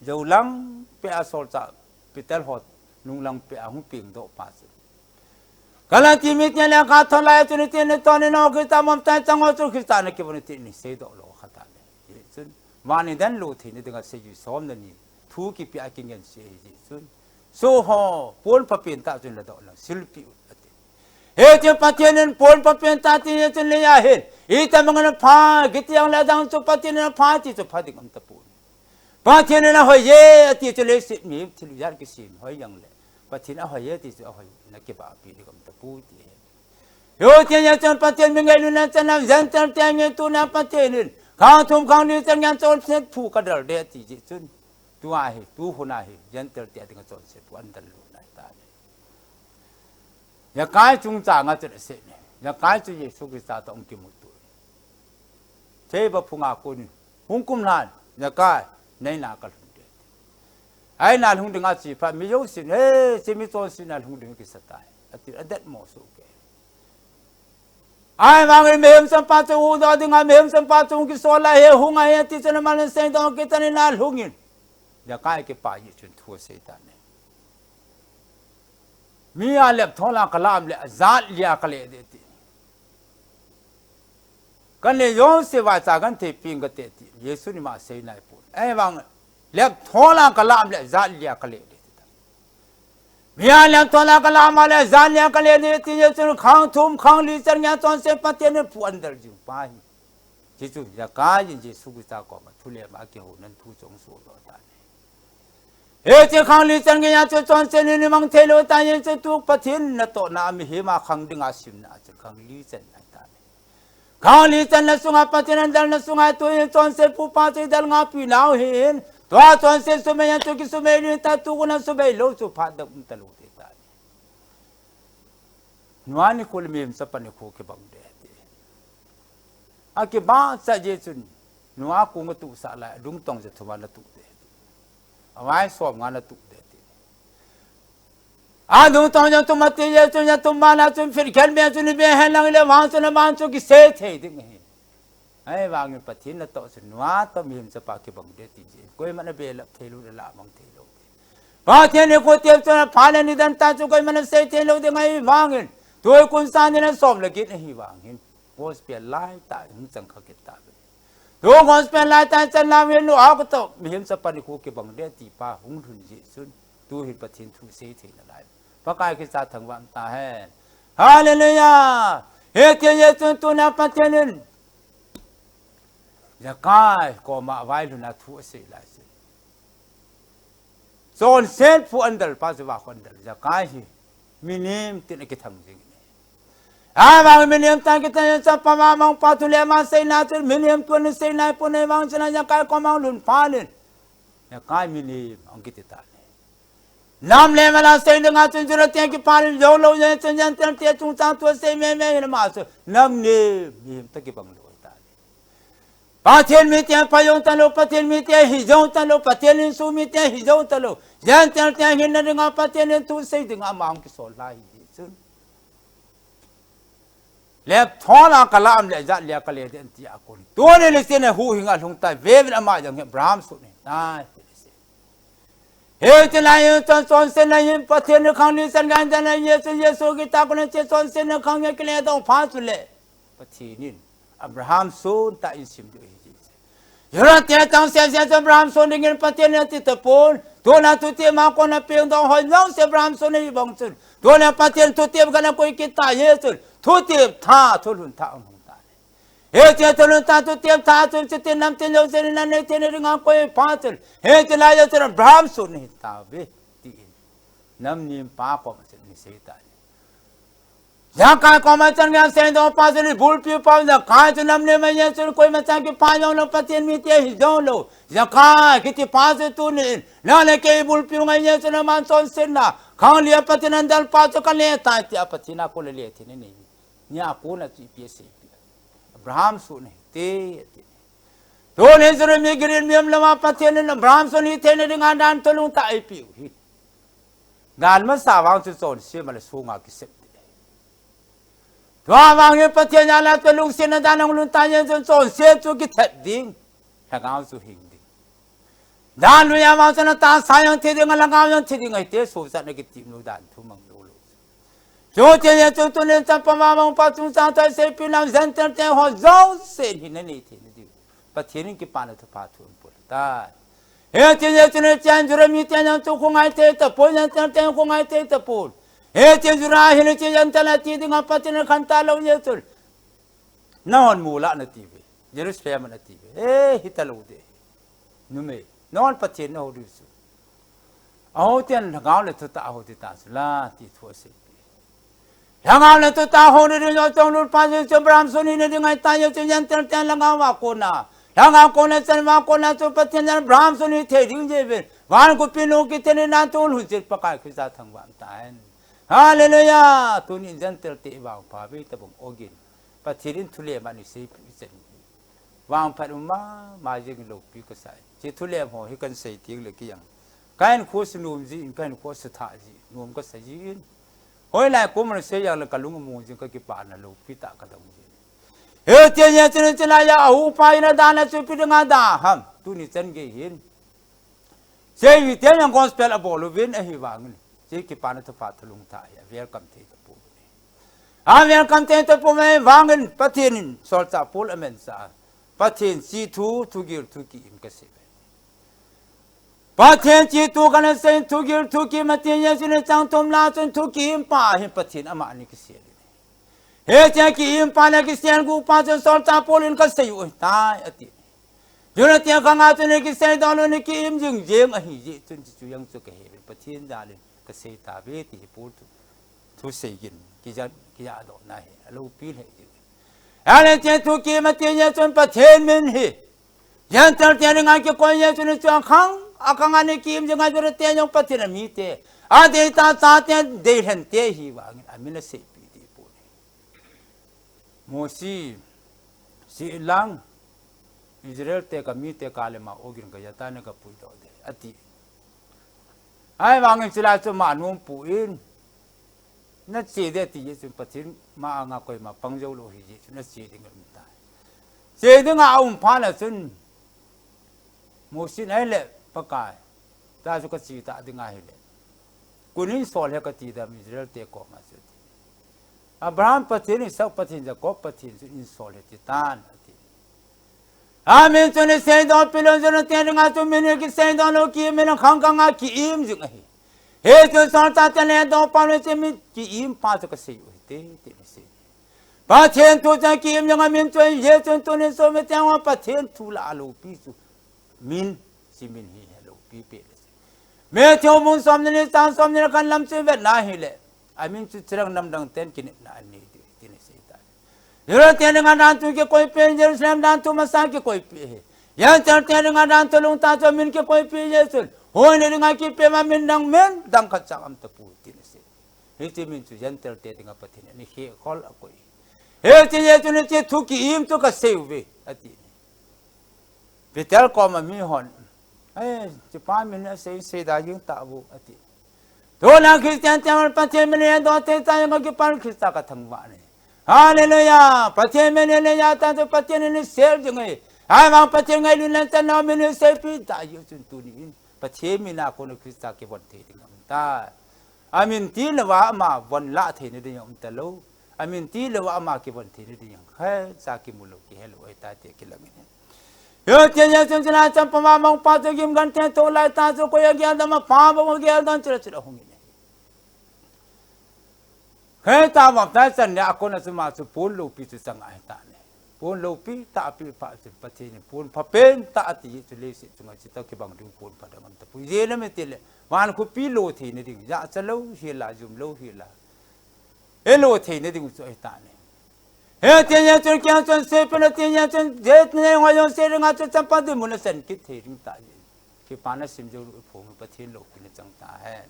Jou lang peh a solchah Peter ho nung lang peh a hung pengdoh pa chu. Galati mite lekha thot lai a chun hitin, natoh in o Christa mom tai chang ho chu Christa na kivon u tin aseidoh lou kha tai. Hichun, vannoi dan lut theina dinga seijuh som le ni thu kipe a kingen se ahi jeh chun. Soh ho, pon phapen tah chun ladoh lang, silpeh un ati. Hichun Pathen in pon phapen tah ati jeh chun lei a hin, itobang in apha, kiti jongle adang chu Pathen in apha ti chu pha ding um tapon. Pathen in ahoi e ati chu leiset mi thil ijat kisem hoi jongle, Pathen ahoi e ti chu ahoi na kibahpi ding um tapoi ti ahi. Hitia chun Pathen mi ngailutna channa Gentile te nge tuna Pathen in khang thum khang li chan geiya chonset phu kadal ding ati jeh chun, tua hi, tu hun a hi Gentile te dinga chonset phu ahin dal lut nai tai. Jakai chungchang a chun asei in, Jakai chu Jesu Christa toh hung kimuto. Theiba phunga kon in hung kum lhan, Jakai, na in a kalhung ding. A in a lhung ding ache phat, mi jousen, he, hiche mi chonsetna lhung ding kisa tai, ati, adetmo soh kei. Ahivangin mihem chapa chu huhdoh dinga, mihem chapa chu hung kisol lai ahi, hung ahi ati chun aman aseidoh kit tan in alhung in, Jakai kipah jeh chun thu asei tan ahi. Mi a lepthol a kalah le, jat li a kaleh ding ati. Kanei jouse vaicha genthei peng kate ti, Jesu in ama asei naipon. Ahivang, lepthol a kalah le, jat li a kaleh ding ati. Mi a lepthol a kalah le, jat li a kaleh ding ati, Jesu in khang thum, khang li chan geiya chonset Pathen in phu ahin dal jing pa ahi. Hichun, Jakai in Jesu Christa koma thu le ama kihounan thu chu ahung sodoh tan ahi. Hiche khang li chan geiya chu chonset in imang thei lou tai, hiche tu Pathen natohna a mihem a khang dinga simna a chun khang li chan ahi tai. Khang li channa sunga Pathen ahin dalna sunga tuhin chonset phu pa chu idal ngahpi nau ahin. Tua chonset sumei a chu kisumei lhon tai, tu kon a sumei lou chu phat dang um talou ding tai. Nungah nikho le mihem chapa nikho kibang ding ahi ti. Akibahcha jeh chun, nungah kong atuhsah lai, adung tong ja thum a ana tuh ding ahi ti. Avai som nga ana tuh ding ahi ti. Adung tong ja thum ati jeh chun, ja thum bana chun phit khen be chun ibe hen lang le vang chun aban chu kisei thei ding ahi. Ahivangin Pathen natoh chu nungah toh mihem chapa kibang ding ti jeh in, koiman abelap thei lou, alah mang thei lou. Pathen nikho tep chun apha le nidan tah chu koiman asei thei lou ding ahivangin, tukum sang ni le som le get ahivangin, gospel laitah hung chang kha kit tauve. Tu gospel laitah chan lang in nungah toh mihem chapa nikho kibang ding ti pa hung lhun jeh chun, tuhin Pathen thu sei thei nalai. Pakai Christa thangvah tahen. Hallelujah! Hitia chun tuna Pathen in Jakai koma vailhun a thu asei lai chun, chonset phu ahin dal pa chu vah khu ahin dal. Jakai hi mihem tin akithang jing in ahi. Ahivang mihem tin akithang jing, chapa mama pa thu le ama seina chun mihem thu ana sei naipon, ahivang chun Jakai koma lhun phat in Jakai mihem ahung kiti tan ahi. Nam le mel a sei dinga chun Juda te kipah in jou lou jeh chun Gentile te chungchang thu asei mei mei hin ama chu nam mihem, mihem toh kibang lou ahi tai. Pathen mite pha jou talou, Pathen mite hi jou talou, Pathen insung mite hi jou talou. Gentile te hinna dinga Pathen in thu sei dinga ama ahung kisol lai ahi jeh chun. Lep thon a kalam le jat le kale den tia kon. Tuni nisin a huhhing a lhung tai, vevin ama jong hi Abraham sut ahitai. Hiche lai chun chonsetna hin Pathen in khang li chan gei dan a Jesu, Jesu Christa kon a che chonsetna khang a kile doh phat chule Pathen in Abraham sut tah in sim diu ahi. Jura tia chang sia sia chu Abraham sut dingin Pathen in ati tapon. Tuna thutep ma kon a peng doh hoi jong se Abraham sut ahi bang chun. Tuna Pathen thutep gana koi kit ta ahi chun. Thutep tha, thulhun tha ahung ta. Hiche thulhun tha, thutep tha chun chuti nam tin jong se ni nan nei thei na dinga koi phat chun. Hiche lai a chun Abraham sut ahi tauve. Tin. Nam nim pa koma chun ana sei tai. Zakai koma chan gei seidoh pa chun ibulpiu pa Zakai chu nam nim ahi chun koima chan kipha jong lou Pathen mite ahi jong lou. Zakai kiti pa chu tuni in. Nang le kei ibulpiu ngai ahi chun aman chonsetna. Khang li a Pathen in adel pa chu kale tai tia Pathen a kon a le thei ni. Nia kon a chu ipi asei pi. Abraham sut ahi te, ati. Tuni chun mi girin mi um lama Pathen in Abraham sut ahi theina dinga dan tolhung tah eipeu hi. Dan masa vang chu chonse ma le sunga kisep te. Tua vang hi Pathen a la tolhung sina dan hung lhun ta ahi chun chonse chu kithet ding. Lhagao chu hing ding. Dan lui a vang chun atahsa jong thi ding, alhagao jong thi ding ahi te, sochatna kitim lou dan thu mang lou lou. Chuti ahi chun tunin chapa mama upa chungchang thusei pi nam Gentile te ho jouse hin ana nei thei na diu. Pathen in kipana thupha thu ahin pui tai. Hiche ahi chun hiche a Juda mite jong chu khongai thei tapon, Gentile te khongai thei tapon. Hiche Juda hin hiche Gentile ati dinga Pathen in khen talou ahi chun. Nahon mol a nati uve. Jerusalem a nati uve. Eh, hita lou ding. Numei, nahon Pathen naho diu chu. Aho ten lhagao le thutah aho ding ta chu la, ti thu asei pi. Lhagao le thutah aho ding jong chong lut pa chu Abraham sut ahina ding ahi tai chu Gentile ten lhagao a kon a. Lhagao kon le chan a kon a chu Pathen in Abraham sut ahi thei ding jeh uvin. Van khopi nung kithei na thu lhun chet Pakai Christa thangvah in tan. Hallelujah! Tunin Gentile te vangpha ve tabang ogin. Pathen in thulem a ana sei pi chen. Vangphat um mama jing loupi kasai. Hiche thulem ho hi kahin sei teng le kei jong. Kahin khosuh nom jin, kahin khosuh thah jin, nom kasei jin. Hoilai kum a sei jong le kalung among jing, kakipana loupi tah kadong jin. Hiche ahi chun hiche lai a upa in adan a chu ipi dinga da ham. Tuni chan gei hin. Sei uvin tin jong gospel abol uvin ahivangin. Hiche kipana thupha thulhun tah hi, a welcome thei tapon. A welcome thei tapon ahivangin, Pathen in solchah Paul amin sa. Pathen chi thu, thugil, thuki-im kasei. Pathen chi thu kana sei, thugil, thuki-im ati ahi chun chang thum la chun thuki-im pa hi Pathen amani kisei. Hiche ki-im pa le kisei gu pa chun solchah Paul in kasei u ahitai ati. Juda te khang a chun kisei doh lou ni ki-im jing jing ahi jeh chun chu jong chu kahe uvin Pathen jal in kasei tauve ti hi Paul thu, thusei gin, kija, kijadoh na hi, aloupi lheh jing. Ahile hiche thuki-im ati ahi chun Pathen min hi. Gentile te dinga kikoi ahi chun chu akhang, akhang a ana ki-im jing a Juda te jong Pathen amite. Adeitah chate, deilhen te ahivangin amin asei pi ti Paul in. Mosi, sih lang, Israel te kamite kah le ma ogin kajah tah in kapuidoh ding, ati. Ahivangin chulai chu ama nom poi, nache ding ati jeh chun Pathen ma anga koima pang jou lou ahi jeh chun nache ding aum tai. Che dinga aum phat na chun, Mosi in ahile Pakai, ta chu kache ta ding ahile. Koi in sol ham kati dem Israel te koma chu. Abraham Pathen, Isaac Pathen, Jacob Pathen chu in sol ham ti tan ati. Amin chu ana seidoh pi lou jong ati dinga chu min hi kiseidoh lou ki min akhang khang a ki-im jing ahi. Hiche chun solchah te le doh pa le hiche min ki-im pa chu kasei u ahi te, ti ana sei. Pathen thu chang ki-im jing a min chu ahi, hiche chun tunin sopi teng a Pathen thu lah a loupi chu. Min, hiche min hi aloupi pen. Matthew bung som ni le chang som ni le khat lam chu ivet na hile. Amin chu chirang namdang ten kinepna anei diu, tin asei tai. Juda te dinga dan thu kikoipi, Jerusalem dan thu masa kikoipi ahi. Gentile te dinga dan thu lhung tah chu min kikoipi ahi chun. Hoina dinga kipe ma min dang, min dang khat chang aum tapoi, tin asei. Hiche min chu Gentile te dinga Pathen in ana hekhol a akoi. Hiche ahi chun hiche thuki-im chu kasei uve, ati. Peter koma mihon, "Eh, hichepa min asei, seida jing tauvo," ati. Tuna Christian te Pathen min hedoh thei tah jong kakipah in Christa kathangvah e. Hallelujah. Pathen min in neiya tah chu Pathen in sel jing e. Ahivang Pathen ngailutna chan a min in seipi tah jeh chun tuni in Pathen min a kona Christa kivon thei ding aum tai. Amin tilou va ama von lah theina ding aum talou. Amin tilou va ama kivon theina ding aum. Khatcha kimu lou kihe lou ahitai ti kilang in. Hiti jeh chun chuna chapa va mong pa chu gim gante tho lai tah chu koi agel dam a pa bou agel dam chula chula hung in. Khatcha baptize chan nia kona chu ama chu pon loupi chu chang ahitai. Pon loupi tahpi pha chu Pathen in pon pha pen tah ati chu leiset chunga chu tah kibang ding pon pha dang aum tapoi. Ijeh inem itile van khopi lo theina ding. Jachat lou hila, jum lou hila. Elo theina ding chu ahitai. Hiti jeh chun kiang chun seipeh na ti jeh chun, jeh nei ngoi jong sei dinga chu chapa dinmun a san kit thei ding tah jeh. Kipana sim jou lou phung Pathen loupina chang tahen.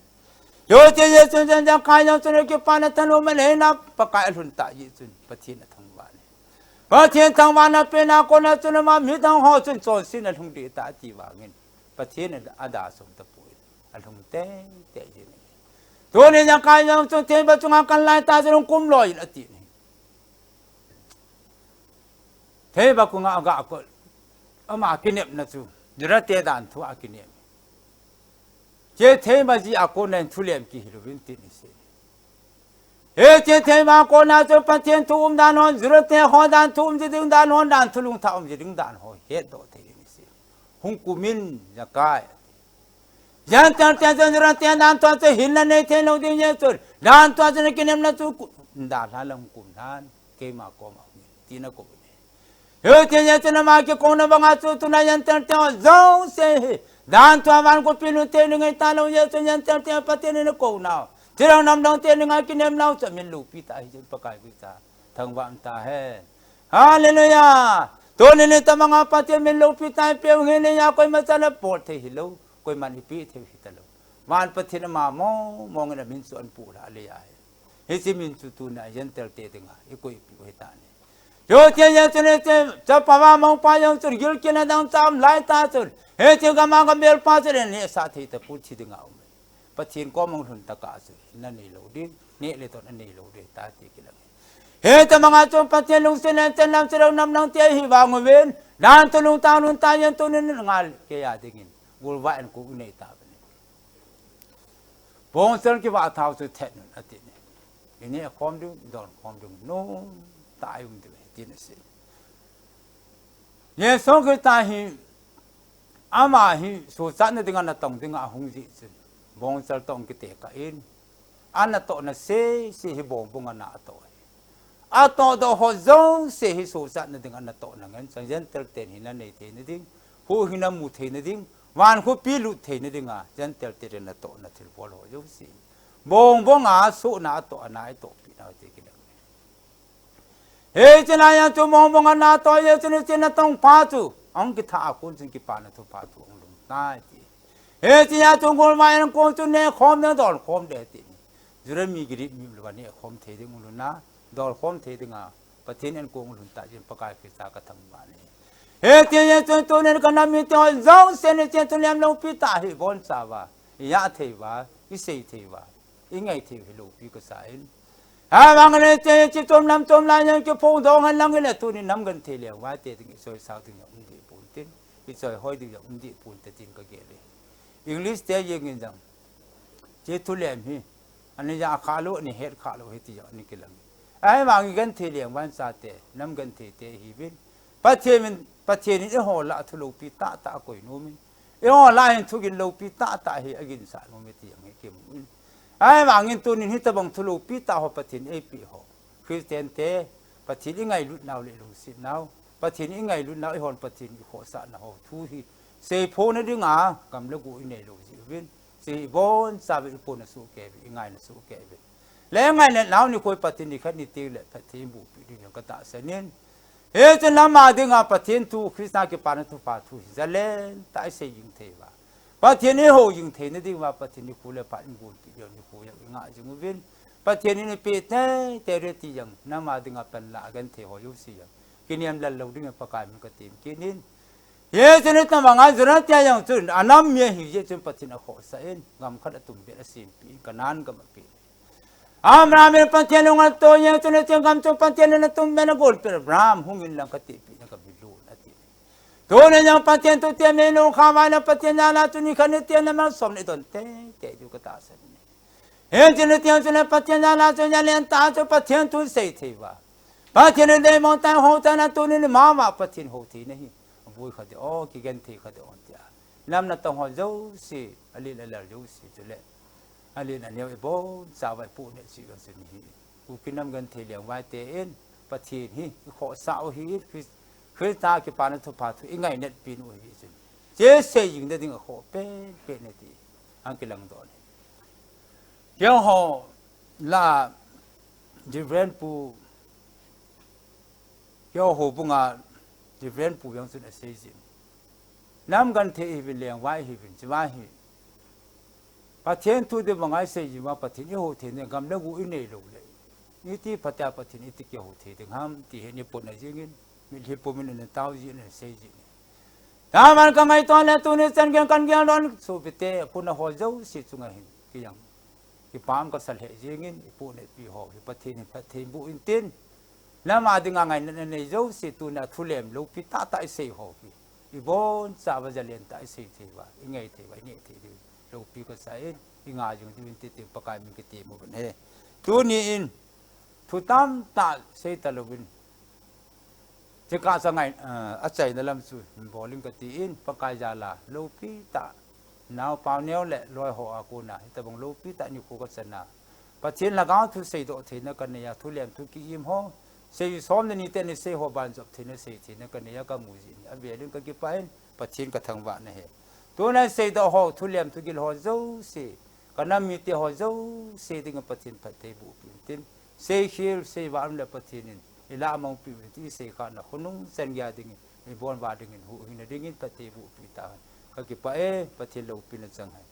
Hiti jeh chun jan jang kai jong chun kipana thanom a neina Pakai alhun tah jeh chun Pathen athangvah in. Pathen thangvahna pen a kona chun ama mi dang ho chun chonsetna alhung ding tah ati vangin. Pathen in ada som tapoi. Alhung teitei jin. Tuni jang kai jong chun theiba chunga kan lai tah chun kum loi in ati. Theiba kunga aga ko. Ama kinepna chu. Judate dan thu a kinem. Hiche theiba jeh a kona in thulem kihi louvin tin asei. Hiche theiba kona chu Pathen thu um dan ho, Judate ho dan thu um ji ding dan ho, dan thu lungthah um ji ding dan ho, hetdoh thei ding asei. Hung kumin Zakai. Gentile te chun Judate dan thu a chu hinna nei thei lou ding jeh chun. Dan thu a chun kinemna chu ku-, dalha lang kum dan. Keima koma hung in. Tina kou in. Hiti jeh chun ama kikouna banga chu tuna Gentile te jouse hi. Dan thu a van khopi lut thei ding ahitai lou jeh chun Gentile te Pathen in akounau. Thilha nam dang te dinga kinemnau chu amin loupi tah ahi chun Pakai Christa. Thangvah in tahen. Hallelujah. Tuni nitabang a Pathen min loupi tah ipi u hi neiya koima cha le bol thei hilou. Koiman ipi thei hitalou. Van Pathen ama mong mong in amin chu ahin pu lha le ahi. Hiche min chu tuna Gentile te dinga, ikoi pi u ahitai. Hiti jeh chun hiche, chapa va mong pa jong chun gilkitna dang cham lai tah chun. Hiche gam a gambel pa chun nehsah thei tapoi thi dinga um. Pathen koma hung lhun tah a chun, na nei lou ding, neh le ton a nei lou ding tah ti kilang. Hitabang a chun Pathen lungset le chan lam chu lou nam dang te hi vang uvin. Dan thu lungtang lungtang jeng tunin ngal keiya dingin. Gulvah in kong inei tauvin. Bongchal kivah thao chu thet un ati. Ineh khom ding, don khom ding, nomtah a i um diu ahi tin asei. Jesu Christa hi, ama hi, suhchatna dinga natong dinga ahung jeh chun. Bongchal toh kitekah in. Anatohna sese hi bongbong a na atoh ahi. Atohdoh ho jouse hi suhchatna dinga natohna ngen chang Gentile ten hinna nei theina ding, huhhingna mu theina ding, van khopi lut theina dinga Gentile ten natohna thilbol ho jouse. Bongbong a suhna atoh a na itohpi nau ti kilang. Hiche na jong chu bongbong a na atoh jeh chun hiche natong pa chu ahung kitha a kon chun kipana thupha thu ahung lhung tai ti. Hiche a chu gulvah in kong chu neh khom ding don khom ding ti. Juda mi Greek mi lou a neh khom thei ding u lhun a, dol khom thei dinga, Pathen in kong u lhun tah jeh in Pakai Christa ka thangvah in. Hiche jeh chun tunin ka nam mite ho jouse ni chen chu lem loupi tah hi ibonchauva, iya thei uva, isei thei uva, ingai thei u hi loupi kasa in. Ahivangin hiche, hiche chom lam chom lai jong kiphongdoh ngen lang in le tunin nam genthei lengvai te ding ichoisah ding jong um deh pon tin, ichoihoi ding jong um deh pon te tin ka gel e. English te jeng in jong. Hiche thulem hi. Ana ja kha lou, ana het kha lou hi ti jong ana kilang. Ahivangin genthei lengvai chate, nam genthei te ihiuvin. Pathen in, Pathen in eiho lah a thu loupi tahtah akoi nom in. Eiho lah a hin thugin loupi tahtah hi aginsah nom e ti jong hi kimu in. Ahivangin tunin hitobang thu loupi tah ho Pathen in eipeh ho. Christian te, Pathen ingailut nau le lungset nau. Pathen ingailut nau eihon Pathen ikhohsahna ho thu hi. Seiphona dinga, gam le go inei lou jeh uvin. Hiche hi ibonchauvin ipona sohkei uvin, ingaina sohkei uvin. Le ingaina nau nikho hi Pathen nikhat niteng le Pathen in bulpi ding jong ka tahsan in. Hiche nam a dinga Pathen thu, Christa kipana thupha thu hi jalen tah a isei jing thei uva. Pathen in ihou jing theina diuva, Pathen in nikho le phat in gonpeh diu nikho jong inga jing uvin. Pathen in eipeh teitei uve ti jong, nam a dinga panlah a genthei ho jouse jong. Kinem lal lou dingin Pakai min ka temkit in. Hiche ni tobang a Jonah te jong chun, anam mi ahi jeh chun Pathen in akhohsah in, gam khat atumbeh in asempeh in, Canaan gam apeh. Abraham in Pathen lunga atoh jeng chun, hiche gam chu Pathen in atum pen agol pen, Abraham hung in lang kati pi na gam hi lhun ati. Tuni jong Pathen thu te mi lung kha vai le Pathen jal a chun nikhat niteng le malsom nei don teitei diu katahsan e. Hiche niteng chun Pathen jal a chun jalen tah a chu Pathen thu sei thei uva, Pathen in deimun tah in hou tah in, tuni in ama vang Pathen hou thei na hi aboi kha ding, o kigenthei kha ding o tia. Lam natong ho jouse, alen alal jouse chule alen aneo ibonchauva ipoh neh cheh u chu ahi. Kuki nam genthei lengvai te in Pathen hi ikhohsah u ahin, Chris-, Christa kipana thupha thu ingainat pen u ahi chun, hiche sei jing na ding akhoh penpen e ti hung kilang doh e. Keiho lah a Reverend Pu, keiho houbung a Reverend Pu jong chun asei jin, nam genthei ihiuvin, lengvai ihiuvin, hiche va hi Pathen thu ding banga isei jing uva Pathen ihou thei na gam le go inei lou le, iti phat a Pathen iti kihou thei ding ham ti hi ipotna jeng in, mitlhi pum in ana tao jin, ana sei jin. Taman kangaito le tuni chan geiyin kagel don sopite, apuna ho jouse chunga hin kei jong kipah kasa lheh jeng in, ipoh neh pi ho hi Pathen in phatthei boh in tin, nam a dinga ngaina nanei jouse tunia thulem loupi tahtah isei ho hi ibonchauva jalen tah a isei thei uva, ingai thei uva, ineh thei diu loupi kasa in, ingai jing diu in ti ti Pakai min kati mo ban e. Tuni in thu tamtah sei talouvin, chikah sa ngai, ah, achaina lam chu hin bol in kati in, Pakai jal a loupi tah, naopa neo le loi ho a kona hitobang loupi tah nikho kachan a, Pathen lhagao thu seidoh theina kanei a, thulem thu ki-im ho, sei som le ni teni sei ho banjop theina sei theina kanei a kamu jin, avel in kakipah in Pathen kathangvah na e. Tuna seidoh ho, thulem thugil ho jouse, kanam mite ho jouse dinga Pathen phatthei boh pi in tin, seikhel seival um le Pathen in ilah mang pi in ti, isei khah na khonung chan geiya dingin, ibon uva dingin, huhhingna dingin phatthei boh pi tahen. Kakipah e, Pathen loupina chang hen.